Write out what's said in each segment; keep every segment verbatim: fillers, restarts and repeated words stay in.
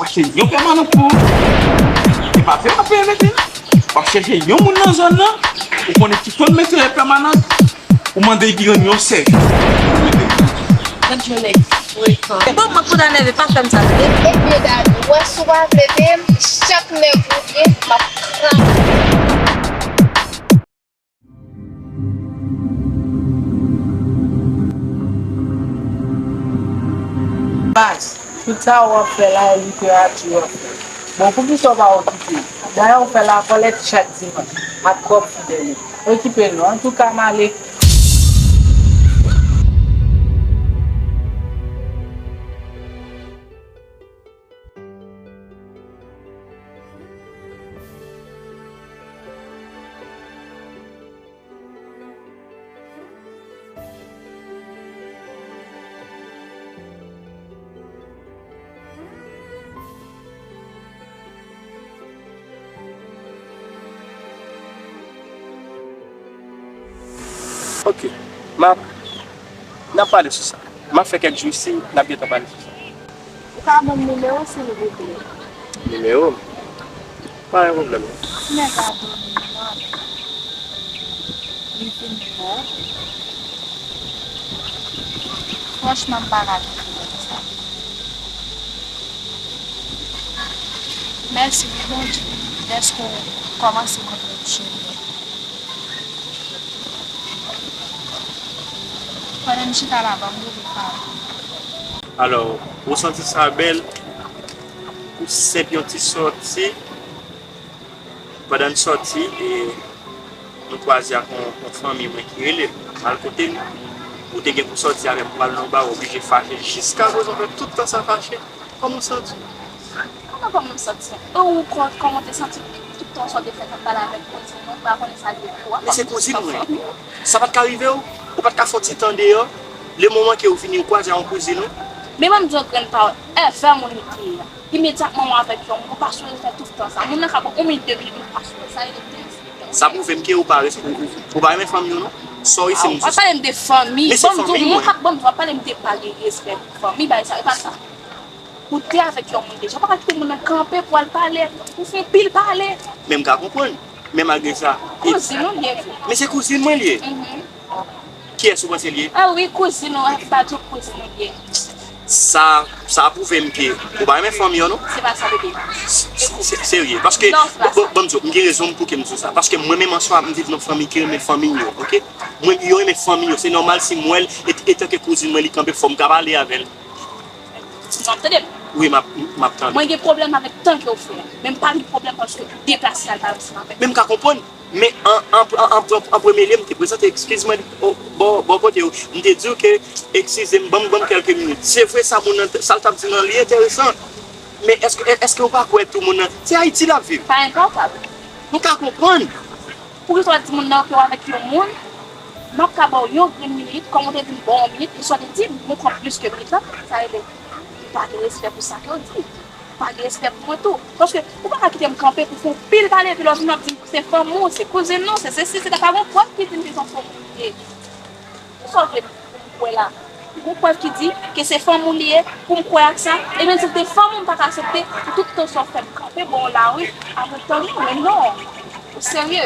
Achte yon pèmanan pou ou. E pa fè w ap mete non. W ap chèche yon moun nan zòn nan, ou konnen ki konn mete pèmanan, ou mande li rann yon sèvis. Gad yon nèg frekan. Bon, mwen konn nève, pa fè m sa, tande. Ebyen, Dani, w wè si w pa vle peye m, chak nèg ou ye, m ap kraze. Baz, tout sa w ap fè la e literati w ap fè. Bon, poukisa w pa okipe l? Dayè w fè lakòlèt chak dimanch ak kòb fidèl yo. Okipe l non, antouka m ale. Ok, m ap, n ap pale sou sa. M ap fè kèk jou isi, n ap gentan pale sou sa. Ou ka ban m nimewo w, silvouplè? Nimewo m? Pa gen pwoblèm. Ti nèg la dòmi, man. Li vin bon. Franchman, m pa ka kenbe konsa. Mèsi wi, Bondye, dèske w kòmanse montre m chemen. Pandan m chita la, ban m boule pale. Alò, ou santi sa bèl pou senp yon ti sòti. Pandan n sòti, e, nou kwaze ak yon, yon fanmi mwen ki rele m. M al kote l. Ou te gen pou sòti avè m, pral nan ba, w oblije fache. Jiskaprezan, w fè tout tan sa fache. Kòman w santi w? Kòman, kòman m santi m? E ou, kò-, kòman w te santi w tout tan sa w te fè k ap pale avèk kouzin mwen, m pa konnen sa l ye pou ou a, men se kouzin mwen. Sa pa t ka rive w? Ou pa t ka fè yon ti tan deyò? Lemoman ke w vini, w kwaze ak yon kouzin ou? Men ban m di w yon grenn pawòl, èvè moun li te ye a. Imedyatman w avèk yon moun, ou pa sipoze fè tout tan sa. Moun nan ka pran yon minit, de minit, ou pa sipoze. Sa rele derespektan. Sa pwouve m ke ou pa res-, ou, ou, ou pa renmen fanmi w non. Sòri si m di sa. W ap pale m de fanmi. Men se fanmi mwen. Ban m di w, w ap pale m de pa gen respè pou fanmi, bagay sa, e pa sa. Ou te avèk yon moun deja, ou pa ka kite moun nan kanpe pou al pale, ou fè yon pil pale. Men m ka konprann. Men malgre sa, e kouzin ou l ye vre. Men se kouzin mwen l ye. Mhm. Kiyès ou panse l ye? Ah wi, kouzin ou, Badio, kouzin ou l ye. Sa, sa pwouve m ke ou pa renmen fanmi w non. Se pa sa, bebe. Se, se, serye. Paske, non, se pa sa. Bon, bon, bon, m di w, m gen rezon m pou ke m di w sa. Paske mwen menm an swa, m viv nan fanmi ki renmen fanmi yo, oke? Mwen, yo renmen fanmi yo. Se nòmal si m wè l, et-, etanke kouzin mwen, li kanpe, fò m ka pale avè l. Non, tande m. Wi, m ap, m ap tande. Mwen gen pwoblèm avèk tan ke w fè a. Men m pa gen pwoblèm paske w deplase al pale ansanm avèk mwen. Men m ka konprann. Men an, an, an, an, an, an premye lye, m te prezante eskiz mwen bò, bò, bò kote w. M te di w ke, eskize m, ban m, ban m kèlke minit. Se vre, sa moun nan, sa l t ap di nan, li enteresan. Men èske, èske w pa kwè tou moun nan, se Ayiti l ap viv? Pa enpòtan. M ka konprann. Poukisa w ap di moun nan ke w avèk yon moun, m ap ka ba w yon grenn minit, kòm ou te di m ba w yon minit, e sa w te di m, ou pran plis ke minit la, sa rele ou pa gen respè pou sa ke w di. Ou pa gen respè pou mwen tou. Paske ou pa ka kite m kanpe pou fè yon pil pale, epi lè w vin w ap di m se fanmi w, se kouzin nou, se sesi, se sa, pa gen yon prèv ki di m se yon fanmi w ye. Sa w vle pou m kwè la? Ou gon prèv ki di ke se fanmi w li ye, pou m kwè ak sa? Ebyen, si l te fanmi w, m pa ka aksepte pou tout tan sa w fè m kanpe bò w lari, ap tann ou, men non. Ou serye?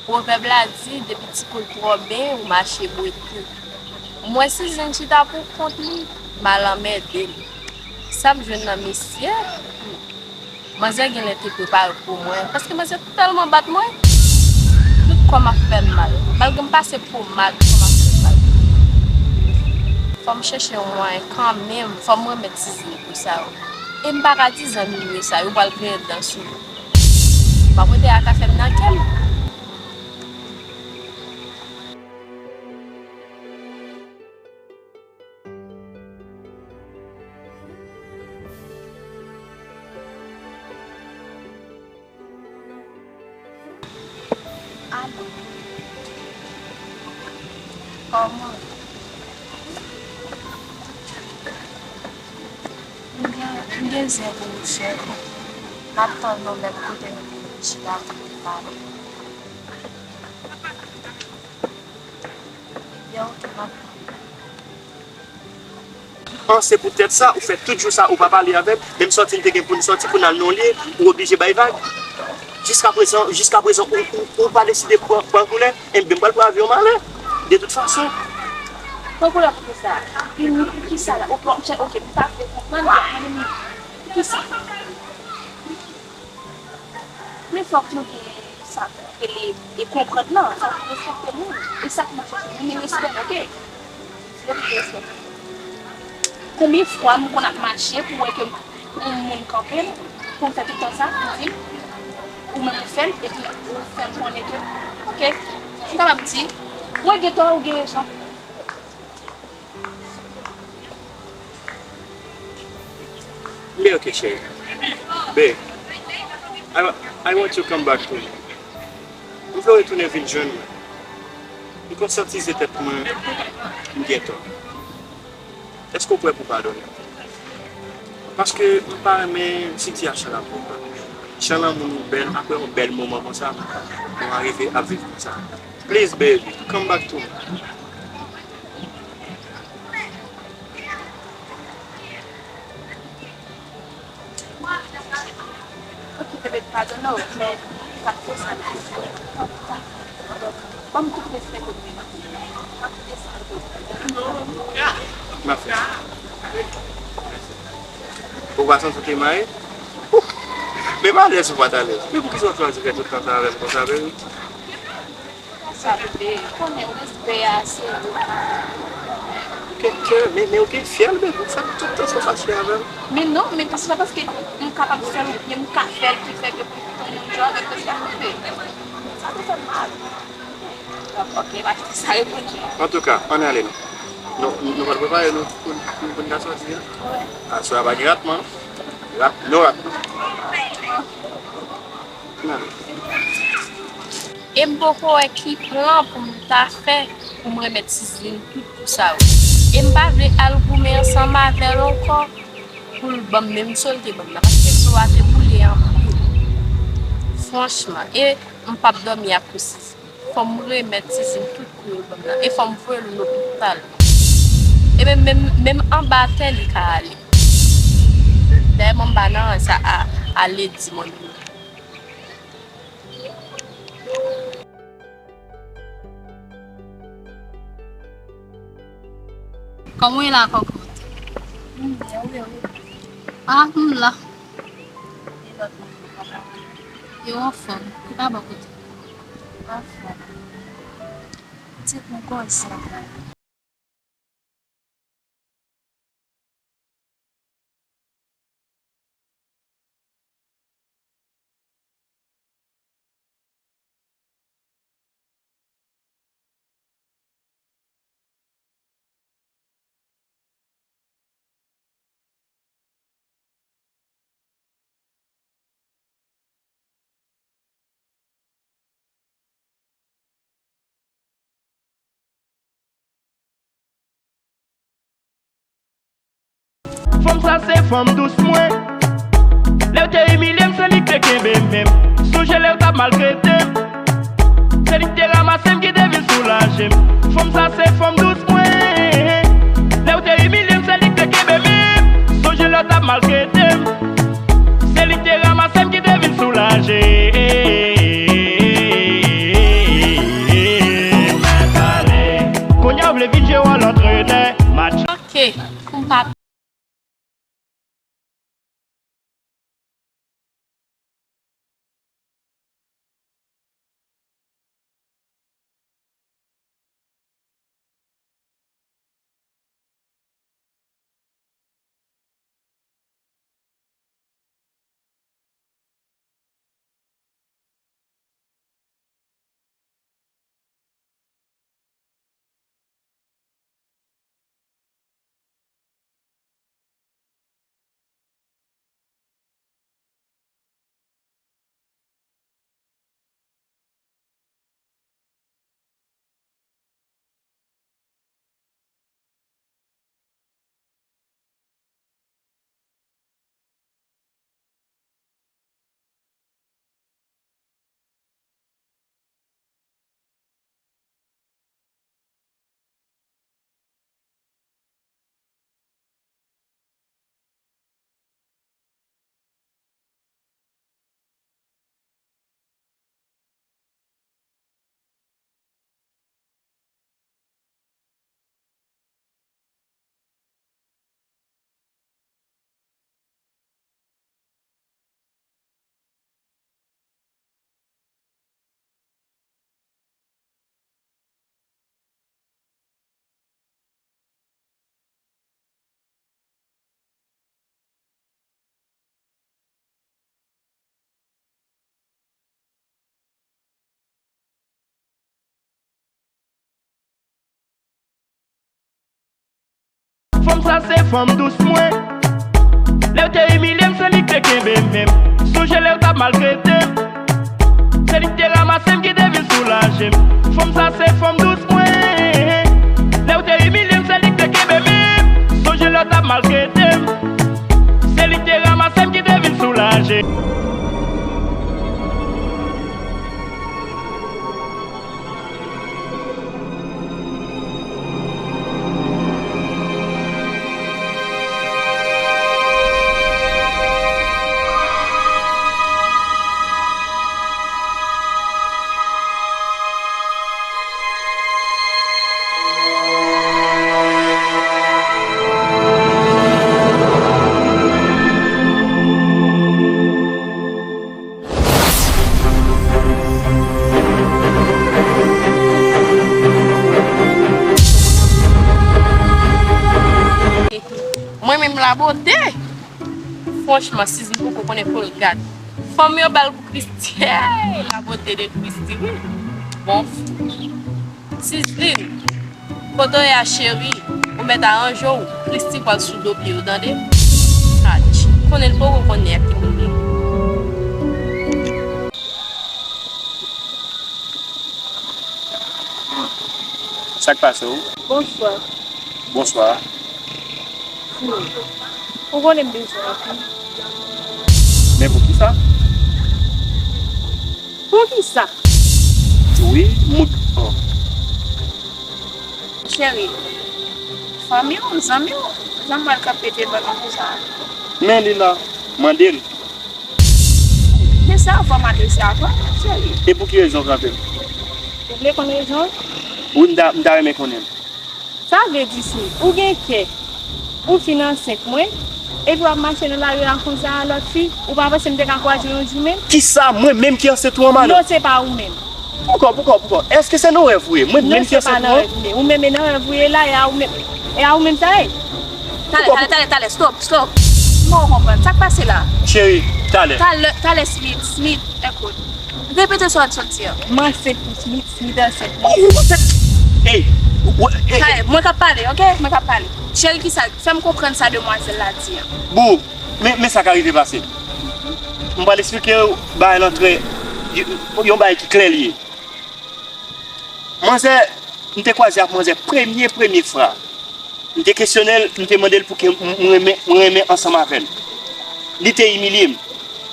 Pwovèb la di, depi ti koul twò ben, ou mache bwete. M wè Sizin chita pou kont li, m al anmède l. Sa m jwenn nan misye? Manzè genlè te prepare pou mwen, paske manzè tèlman bat mwen, tout kò m ap fè m mal. Malgre m pase pomad, kò m ap fè m mal. Fò m chèche yon mwayen kanmenm, fò m remèt Sizin kou sa yo. E m pa ka di zanmi m yo sa, yo pral griyen dan sou mwen. M ap rete ak afè m nan kè m. Alo. Kòman? M gen, m gen zen pou m fè. M ap tann nou menm kote nou vin chita pou nou pale. Ebyen, oke, m ap tann. An, se poutèt sa, ou fè tout jou sa, ou pa pale avè m, menm sòti n te gen pou n sòti, pou n al nan yon lye, ou oblije bay vag. Jiskaprezan, jiskaprezan, ou, ou, ou pa deside pran, pran koulè, enben m pral pran avyon m ale. De tout fason. Pran koulè pou kisa? Vini pou kisa la? Ou pran, ok, m pa vle konprann, m ap mande m pou kisa? Men fòk nou gen sa k rele e konprann nan, fòk nou respekte moun. E sa k mache sou moun, men respè, ok? Yo pou respè. Konbyen fwa m konn ap mache pou wè ke yon moun kanpe m, pou m fè tout tan sa, pou di m, ou menm ou fè l, epi ou fè m konnen ke, ok, m kapab di, mwen gen tò, ou gen rezon. Men ok, cheri. Babe, I, wa- I want you come back to me. M vle w retounen vin jwenn mwen. M konsyantizye tèt mwen, m gen tò. Èske w prè pou w padone m? Paske m pa renmen sitiyasyon l ap pran. Jan lanmou nou bèl, apre yon bèl moman konsa, nou arive ap viv konsa. Please, baby, come back to me. Ok, bebe, m padone w, men m pa t fè sa. Ban m tout respè ke m gen. M ap fè sa. Ou pa santi w te mayi? Men m alèz ou pa t alèz. Men poukisa w chwazi fè tout tan sa avè m konsa, baby? Sa, bebe, konnen respè a, se ou. Kè, kè, men, men ou gen fyèl, bebe, sa tout tan sa w pase avè m. Men non, men se pa paske m kapab fè l oubyen m ka fè l ki fè ke pou tout moun jwe avèk respè, bebe. Sa te fè m mal. Donk, ok, m achte sa reponn. Antouka, ann ale non. Nou, nou pral prepare nou pou, pou, pou n ka sòti a. Aswè a pa gen ratman. Rat, no ratman. Ann ale. E m poko wè ki plan pou m ta fè pou m remèt Tizin tout kou sa yo. E m pa vle al goumen ansanm avè l ankò pou l ban m menm so l te ban m nan, paske so a te boule anpil. Franchman, e m p ap dòmi akoz Tizin. Fò m remèt Tizin tout kou yo ban m nan, e fò m voye l lopital. E menm, menm, menm anba tè li ka ale. Dayè, m anba nan sa a, ale di mwen menm. Kòman w ye la, kòkòt? M byen, ou menm? Ah, m la. E lòt moun yo kòman? Yo anfòm. Yo pa bò kote? Anfòm. Pitit mwen kòz sa. Fanm sa se fanm dous mwen. Lè w te imilye m, se li k te kenbe men m. Sonje lè w t ap maltrete m. Se li k te ranmase m, ki te vin soulaje m. Fanm sa se fanm dous mwen. Lè w te imilye m, se li k te kenbe men m. Sonje lè w t ap maltrete m. Se li k te ranmase m, ki te vin soulaje. Kounye a w vle vin jwe wòl antrenè match. Ok, pou m pa Fanm sa se fanm dous mwen. Lè w te imilye m, se li k te kenbe men m. Sonje lè w t ap maltrete m. Se li k te ranmase m, ki te vin soulaje m. Fanm sa se fanm dous mwen. Lè w te imilye m, se li k te kenbe men m. Sonje lè w t ap maltrete m. Se li k te ranmase m, ki te vin soulaje. Mwen menm Labote. Franchman, Sizlin poko konnen Kolgat. Fanm yo ba l pou Christie. Hey, Labote de Christie, wi. Bon. Sizlin, kote w ye a, cheri? Ou mèt aranje w. Christie pral sou do pye w, tande? Atch. Konnen l poko konnen ak ki moun li ye. Sa k pase w? Bonswa. Bonswa. Hmm. Ou konnen m bezwen w, wi. Men poukisa? Poukisa? Wi, m... Cheri, fanmi w, zanmi w, zanmi w k ap pete ban nou konsa. Men li la, mande l. Men se avè w m adrese avè w, cheri. E pou ki rezon w frape m? Ou vle konn rezon? Wi, m ta, m ta renmen konnen l. Sa vle di si ou gen kè, ou fin ansent mwen, epi w ap mache nan lari a konsa a lòt fi, ou pa panse m te ka kwaze yon jou menm? Kisa, mwen menm ki ansent ou an, Manno? Non, se pa ou menm. Poukò, poukò, poukò? Èske se nan rèv ou ye? Mwen menm ki ansent ou an? Non, se pa nan rèv ou ye. Ou menm e nan rèv ou ye la, e a ou menm, e a ou menm sa ye. Talè, talè, talè, talè, stop, stop. Mwen konprann. Sa k pase la? Cheri, talè. Talè, talè, Smith, Smith, ekout. Repete sa w t sot di an. M ansent pou Smith, Smith ansent mwen. Ou, ou ansent? Ey, ou, ou, ey, ey. Talè, mwen k ap pale, oke? Mwen k ap pale. Cheri, kisa, fè m konprann sa demwazèl la di an. Boo, men, men sa k arive pase. M pral eksplike w bagay lan trè, yon, yon bagay ki klè li ye. Manzè, m te kwaze ak manzè premye, premye fwa. M te kesyone l, m te mande l pou ke m, m renmen, m renmen ansanm avè l. Li te imilye m.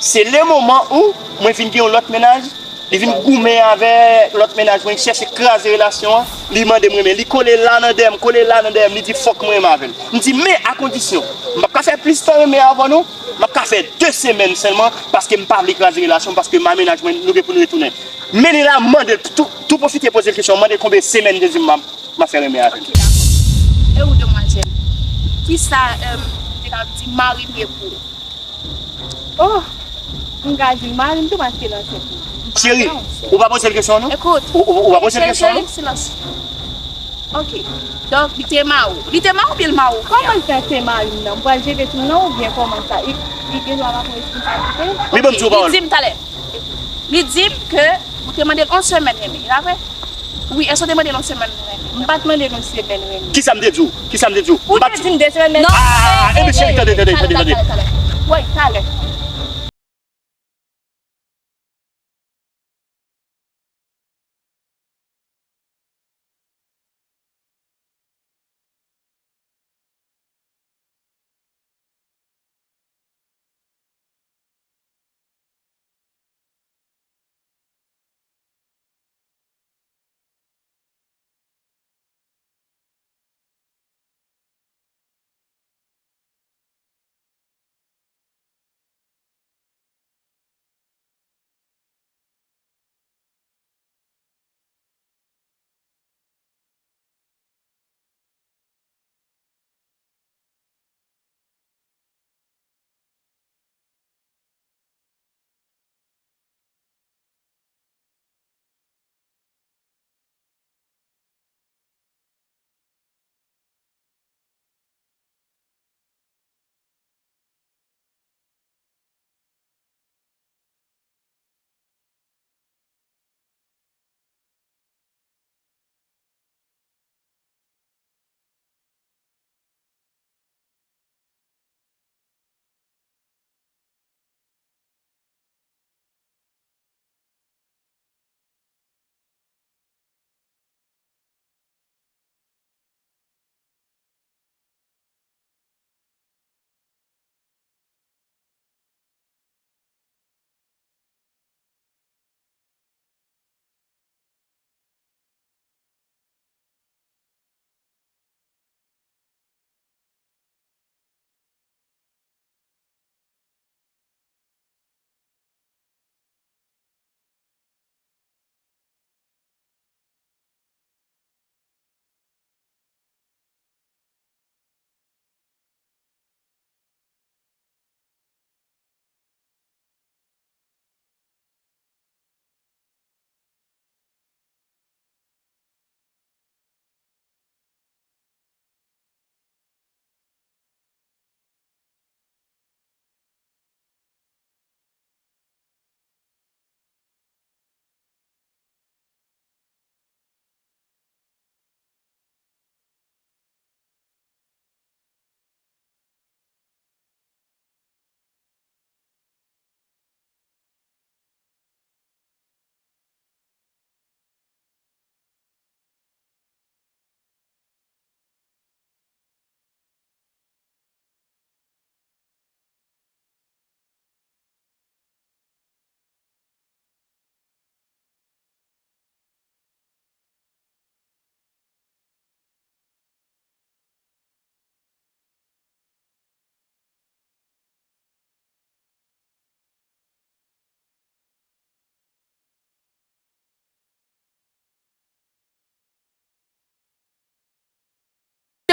Se le moman où mwen vin gen yon lòt mennaj, li vin goumen avè lòt mennaj mwen, li chèche kraze relasyon an, li mande m renmen. Li kole la nan dèyè m, kole la nan dèyè m, li di fòk mwen renmen avè l. M di, men a kondisyon, m p ap ka fè plis tan renmen avè nou, m ap ka fè de semèn sèlman, paske m pa vle kraze relasyon, paske m a mennaj mwen, nou gen pou n retounen. Men li la, m mande l tou, tou pwofite poze l kesyon, mande l konbyen semèn li te di m m ap, m ap fè renmen avè l. Ok, dakò. E ou, demwazèl? Kisa, euh, te ka di mari m ye pou ou? Oh, m ka di l mari m tou paske l ansent mwen. Cheri, ou pa poze l kesyon, non? Ekout, ou, ou, ou pa poze l kesyon, non? Cheri, silans. Ok. Donk, li te mari w. Li te mari w oubyen l mari w? Kòman l fè se mari m nan? M pral jete tou non oubyen kòman sa? Li, li gen dwa pa pran responsablite? Men ban m di w pawòl. Li di m talè. Li di m ke ou te mande l yon semèn renmen, e pa vre? Wi, èske w te mande l yon semèn renmen? M pa t mande l yon semèn renmen. Kisa m te di w? Kisa m te di w? Ou te di m de semèn, men... Non, ah, eh, eh, eh, cheri, tande, tande, tande, tande. Talè, talè, talè. Wi, talè.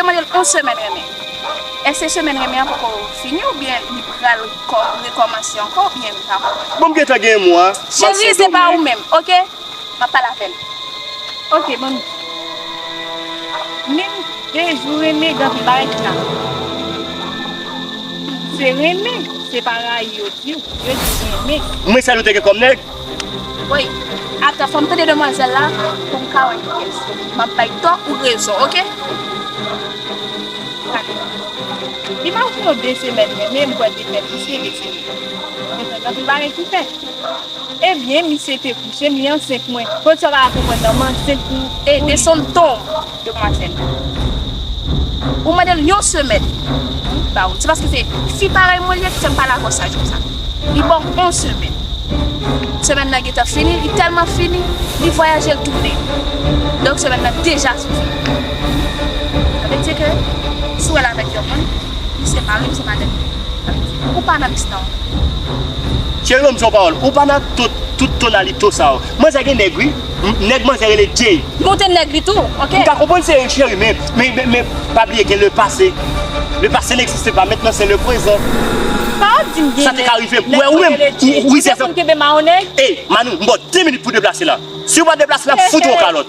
Mande l yon semèn renmen. Èske semèn renmen an poko fini oubyen li pral kò- rekòmanse ankò oubyen li pa kòmanse? Bon, m gentan gen mwa. Cheri, se pa ou menm, oke? M ap pale avè l. Oke, manmi. Menm de jou renmen gen anpil bagay ki la. Se renmen, se pa rayi yo di w. Yo di renmen. Mwen sa nou te gen kòm nèg? Wi. Ata fò m tande demwazèl la pou m ka wè kiyès. M ap bay tò ou rezon, oke? Gade. Li pa fè yo de semèn, men men m kwè de fèt misye de semèn. Gen anpil bagay ki fèt. Ebyen, misye te kouche, m li ansent mwen. Kot sa w pa ka konprann nan m ansent pou. E desann ton demwazèl. Ou mande l yon semèn. Li ba ou. Se paske se fi parèy mwen li ye ki fè m pale avè w sa jou sa. Li ba w yon semèn. Semèn nan gentan fini, li tèlman fini, li vwayaje l tounen. Donk semèn nan deja sou fini. Sa vle di ke si w wè l avèk yon moun, li se mari, li se madanm. Ou pa nan bis nan. Cheri, ban m sa yon pawòl. Ou pa nan tout, tout tonalito sa yo. Manzè gen nèg wi. M- Nèg manzè rele Jay. Monte nèg li tou, ok? M ka konprann se cheri, men, men, men, men pa bliye gen le passé. Le passé n'existe pas, maintenant c'est le présent. Pa w di m gen nèg. Sa te ka rive m. Wè, ou menm, ou, ou rizè. Ou konn kenbe mawon nèg? Ey, Manou, m ba w de minit pou deplase la. Si w pa deplase la, m fout ou yon kalòt.